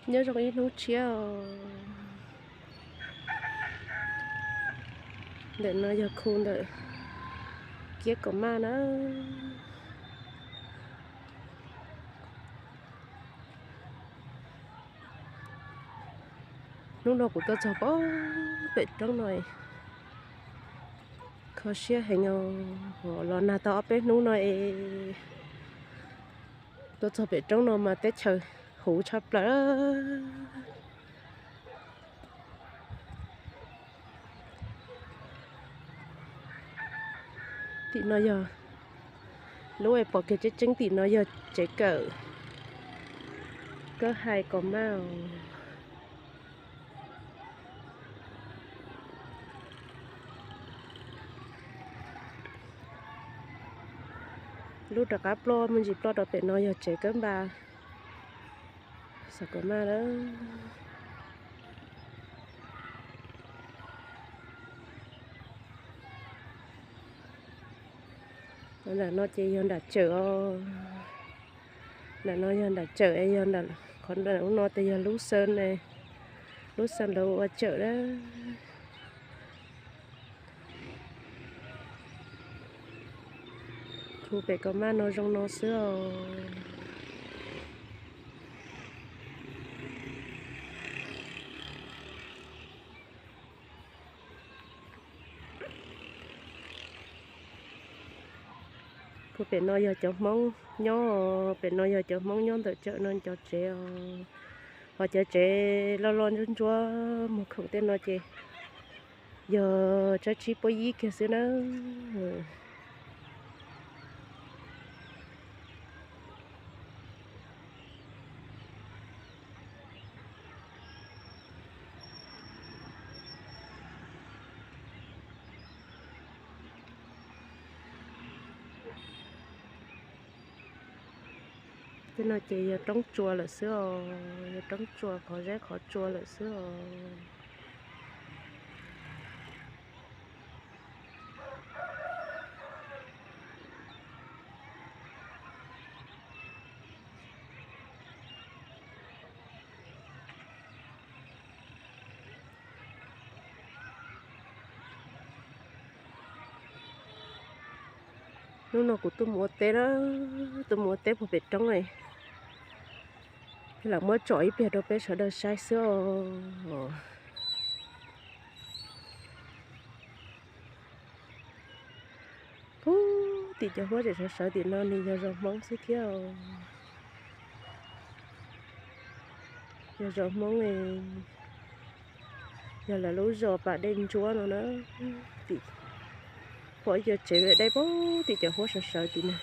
Nyob zoo ib hnub tshiab os. Ntawm no yog khu ntawm Kiab Kaum Maj na. Hnub no kuv tuaj txog pem roob no, kho siab heev os, los nag tau ob peb hnub no es tuaj txog pem roob no mas teb chaws huv tshaj plaws. Tim no yog lub es pom kiag tseeb tseeb tim no yog tsev kawm Kab Hais Kaum Maj os. Lub rov qab ploj me ntsis ploj rau pem no yog tsev kab npas Xav Kaum Maj lawm. Nram no ces yog nram tsawm os. Nram no yog nram tsawm es yog nram, qhov nram no ces yog lub xeev ne, lub xeev lawv ua tsawm na. Khu pem Kaum Maj no zoo no xwb os. Khu pem no yog cov Hmoob nyob, pem no yog cov Hmoob nyob ntawm tsawm no cov tsev os. Ho cov tsev loj loj ntsuab ntsuab muag khoom tej no ces yog tsab tsib puab yib kiag xwb na. Tej no ces yog roob tsua lawm xwb os, yog roob tsua qhov zeb qhov tsua lawm xwb os. Hnub no kuv tuaj mus ua teb na, tuaj mus ua teb puag pem roob, lam muab tsom ib pliag rau peb sawv daws saib xwb os. Puag tim cov huab tseem sawv sawv tim no nws yog zos Hmoob xwb thiab. Yog zos Hmoob, yog lawv lub zos Pas Dej Ntsuab no na. Tim, pom ib co tsev dej puag tim cov huab sawv sawv tim no.